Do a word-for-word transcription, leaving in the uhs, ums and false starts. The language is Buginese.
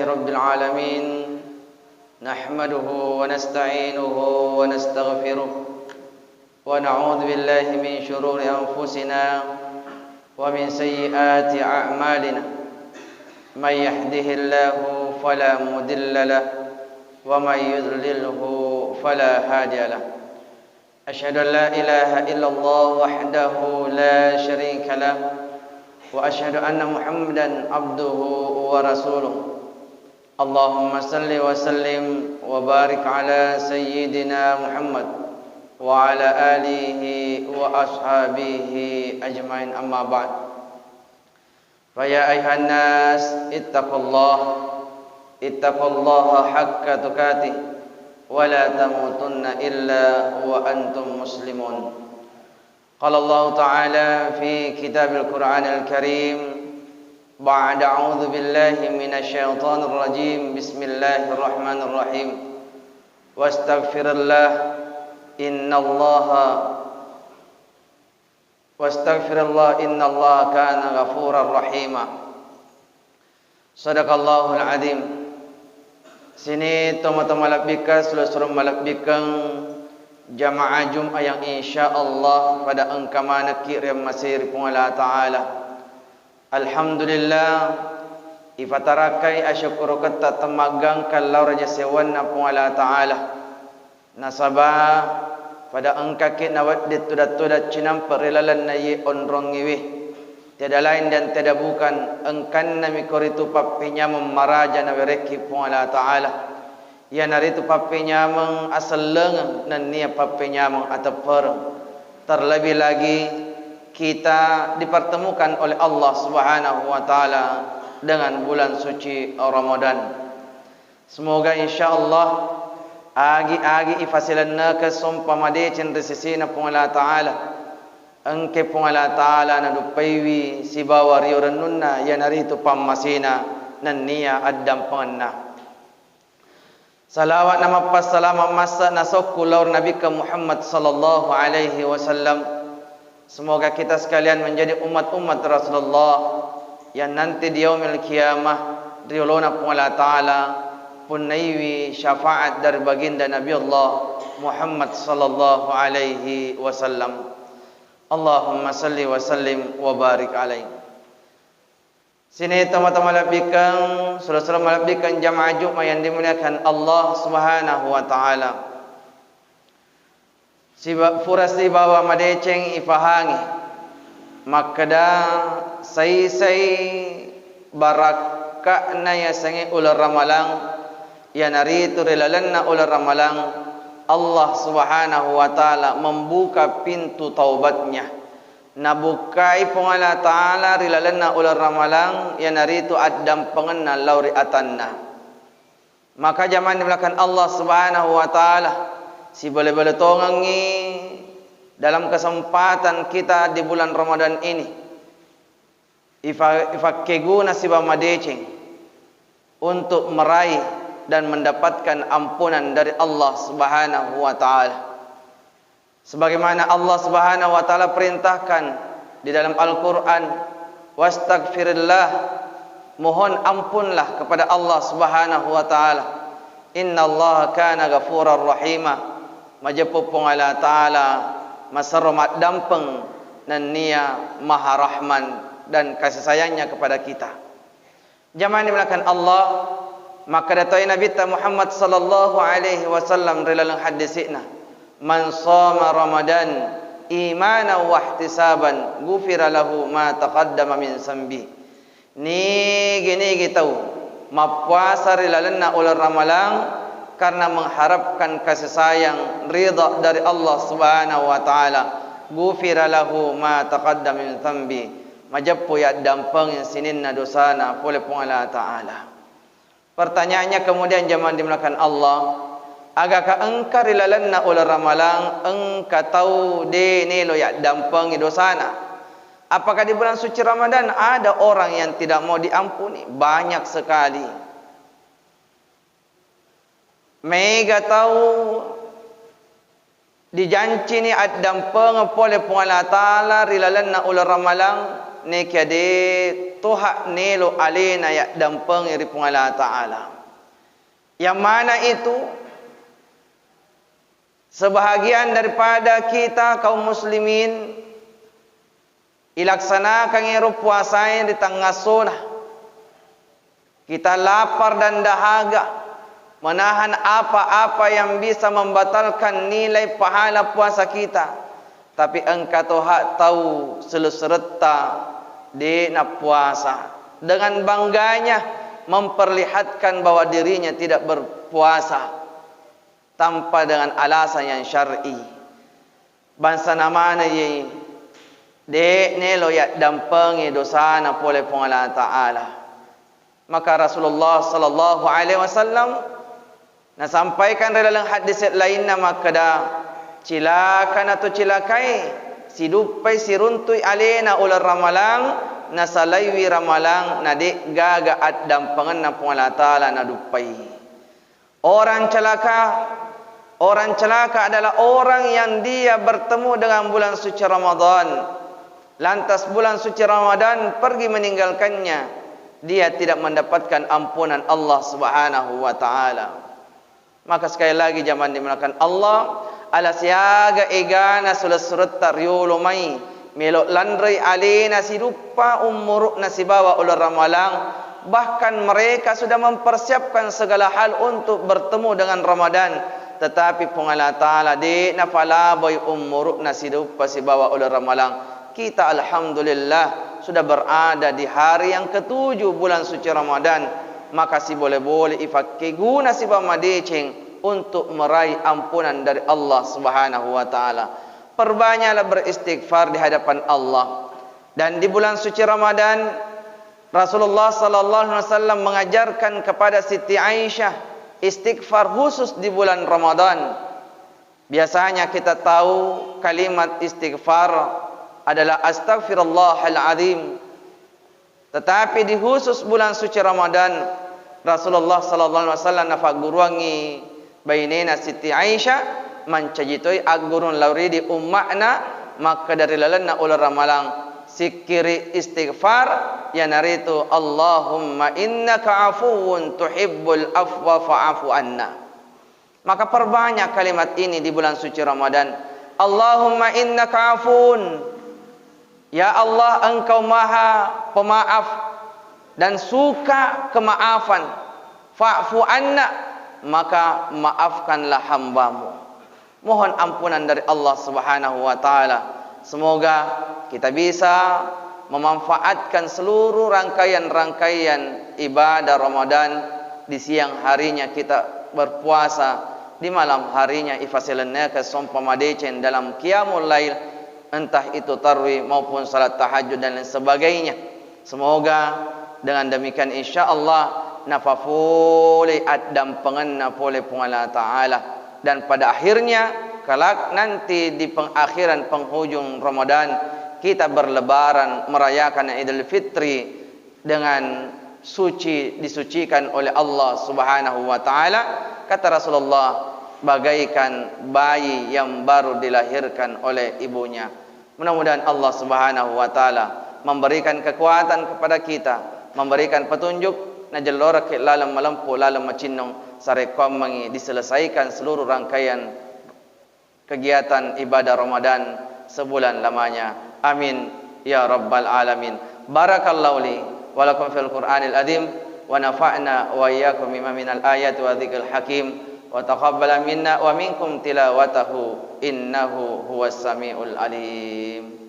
رب العالمين، نحمده ونستعينه ونستغفره، ونعوذ بالله من شرور أنفسنا ومن سيئات أعمالنا. من يهده الله فلا مضل له، ومن يضلله فلا هادي له. أشهد أن لا إله إلا الله وحده لا شريك له، وأشهد أن محمدا عبده ورسوله. اللهم صل وسلم وبارك على سيدنا محمد وعلى آله وأصحابه أجمعين، أما بعد. فيا أيها الناس، اتقوا الله، اتقوا الله حق تقاته، ولا تموتن إلا وأنتم مسلمون. قال الله تعالى في كتاب القرآن الكريم بعد أعوذ بالله من الشيطان الرجيم، بسم الله الرحمن الرحيم، واستغفر الله، إن الله، واستغفر الله، إن الله كان غفورا رحيما. Sadaqallahul adzim. Sining tomatoa malebbikkeng, sulo-sulo malebbikkeng, jamaah Jumat yang insya Allah pada engka manekki riammasei ri Puang Allah Ta'ala. Alhamdulillah, ipatarakkai asyukkuruketta temmaggangka lao ri aja sewanna Puang Allah Ta'ala. Nasaba pada engkaki nawedding tudang-tudang cinampe ri lalenna iye onrongngiwe. Tiada lain dan tiada bukan, engkannami koritu pappenyameng maraja nawerekki Puang Allah Ta'ala. Iyanaritu pappenyameng asellengeng nennia pappenyameng ateppereng. Terlebih lagi kita dipertemukan oleh Allah Subhanahu wa Ta'ala dengan bulan suci Ramadan. Semoga insya Allah agi-agi ifasilennekeng sompa madeceng ri sesena Puang Allah Ta'ala. Engke Puang Allah Ta'ala naduppaiwi sibawa rio rennunna, iyanaritu pammasena nennia addampengenna. Salawat na mappassalama massa nasokku lao ri Nabikka Muhammad sallallahu alaihi wasallam. Semoga kita sekalian menjadi umat-umat Rasulullah yang nanti di yaumil qiyamah riolona Puang Allah Ta'ala punnaiwi syafaat dari baginda Nabi Allah Muhammad sallallahu alaihi wasallam. Allahumma salli wa sallim wa barik alaih. Sining tomatoa malebbikkeng, sulo-sulo malebbikkeng jamaah Jumat yang dimuliakan Allah Subhanahu wa Ta'ala. Siba-, pura sibawa madeceng ifahangi makkeda saisai barakka'na yasengnge uleng Ramalang, iyanaritu ri lalenna uleng Ramalang Allah Subhanahu wa Ta'ala membuka pintu taubatnya. Nabukkai Puang Allah Ta'ala ri lalenna uleng Ramalang, iyanaritu addampengenna lao ri atanna. Maka jamaah dimuliakan Allah Subhanahu wa Ta'ala, sibole-bole tongengngi dalam kesempatan kita di bulan Ramadan ini, ifa-, ifakkeguna sibawa madeceng untuk meraih dan mendapatkan ampunan dari Allah Subhanahu wa Ta'ala. Sebagaimana Allah Subhanahu wa Ta'ala perintahkan di dalam Al-Quran, "Wastaghfirillah," mohon ampunlah kepada Allah Subhanahu wa Ta'ala. "Innallaha kana ghafurar rahima," majeppu Puang Allah Ta'ala maserro maddampeng nennia maha rahman dan kasih sayangnya kepada kita. Jamaah dimuliakan Allah, makkeda toi Nabitta Muhammad sallallahu alaihi wasallam ri laleng hadisi'na, "Man shoma Ramadan imanan wahtisaban, ghufira lahu ma taqaddama min zambi." Nigi-nigi tau mappuasa ri lalenna uleng Ramalang karena mengharapkan kasih sayang, ridha dari Allah Subhanahu wa Ta'ala, ghufira lahu ma taqaddama min zambi, majeppu yaddampengi sininna dosana pole Puang Allah Ta'ala. Pertanyaannya kemudian, jamaah dimuliakan Allah, agaka engka ri lalenna uleng Ramalang engka tau de nelo yaddampengi dosana? Apakah di bulan suci Ramadan ada orang yang tidak mau diampuni? Banyak sekali. Mega tau dijancini addampengeng pole Puang Allah Ta'ala ri lalenna uleng Ramalang, nekia de toha nelo alena yaddampengi ri Puang Allah Ta'ala. Yang mana itu, sebahagian daripada kita kaum muslimin ilaksanakan ero puasae ri tangassona. Kita lapar dan dahaga, menahan apa-apa yang bisa membatalkan nilai pahala puasa kita. Tapi engka toha tau selesseretta de nappuasa, dengan bangganya memperlihatkan bahwa dirinya tidak berpuasa tanpa dengan alasan yang syar'i. Bangsa namana ye de nelo yaddampengi dosana pole Puang Allah Ta'ala. Maka Rasulullah sallallahu alaihi wasallam nasampaikan ri laleng hadis lainna makkeda, cilaka nato cilakai siduppai siruntui alena uleng Ramalang, nasalaiwi Ramalang, na de gaga addampengenna Puang Allah Ta'ala naduppai. Orang celaka, orang celaka adalah orang yang dia bertemu dengan bulan suci Ramadan. Lantas bulan suci Ramadan pergi meninggalkannya, dia tidak mendapatkan ampunan Allah Subhanahu wa Ta'ala. Maka sekali lagi, jamaah dimuliakan Allah, ala siaga egana sulessuretta riolo mai melo lanrei alena siduppa ummuru'na sibawa uleng Ramalang, bahkan mereka sudah mempersiapkan segala hal untuk bertemu dengan Ramadan, tetapi Puang Allah Ta'ala de nafalaboi ummuru'na siduppa sibawa uleng Ramalang. Kita alhamdulillah sudah berada di hari yang ketujuh bulan suci Ramadan, maka sibole-bole ifakkeguna sibawa madeceng untuk meraih ampunan dari Allah Subhanahu wa Ta'ala. Perbanyaklah beristighfar di hadapan Allah. Dan di bulan suci Ramadan, Rasulullah sallallahu alaihi wasallam mengajarkan kepada Siti Aisyah istighfar khusus di bulan Ramadan. Biasanya kita tahu kalimat istighfar adalah astaghfirullahal azim. Tetapi di khusus bulan suci Ramadan, Rasulullah sallallahu alaihi wasallam nafagguruangngi bainena Siti Aisyah, mancaji toi aggurung lao ri di umma'na, makkeda ri lalenna uleng Ramalang, sikkiri istighfar, iyanaritu, "Allahumma innaka afuwun tuhibbul afwa fa'fu anna." Maka perbanyak kalimat ini di bulan suci Ramadan. "Allahumma innaka afuwun." Ya Allah, Engkau Maha Pemaaf dan suka kemaafan. "Fa'fu anna," maka maafkanlah hambamu. Mohon ampunan dari Allah Subhanahu wa Ta'ala. Semoga kita bisa memanfaatkan seluruh rangkaian-rangkaian ibadah Ramadan. Di siang harinya kita berpuasa, di malam harinya ifasilenneka sompa madeceng dalam qiyamul lail, entah itu tarwi maupun salat tahajud dan lain sebagainya. Semoga dengan demikian, insya Allah, nafafole addampengenna pole Puang Allah Ta'ala. Dan pada akhirnya, kelak nanti di pengakhiran penghujung Ramadan, kita berlebaran merayakan Idul Fitri dengan suci, disucikan oleh Allah Subhanahu wa Ta'ala. Kata Rasulullah, bagaikan bayi yang baru dilahirkan oleh ibunya. Mudah-mudahan Allah Subhanahu wa Ta'ala memberikan kekuatan kepada kita, memberikan petunjuk, najellorekki laleng malempu, laleng macinnong, sarekkoammengngi diselesaikan seluruh rangkaian kegiatan ibadah Ramadan sebulan lamanya. Amin ya rabbal alamin. Barakallahu li wa lakum fil Qur'anil azim, wa nafa'na wa iyyakum bima minal ayati wa dzikril hakim, wa taqabbala minna wa minkum tilawatahu, innahu huwas samiul alim.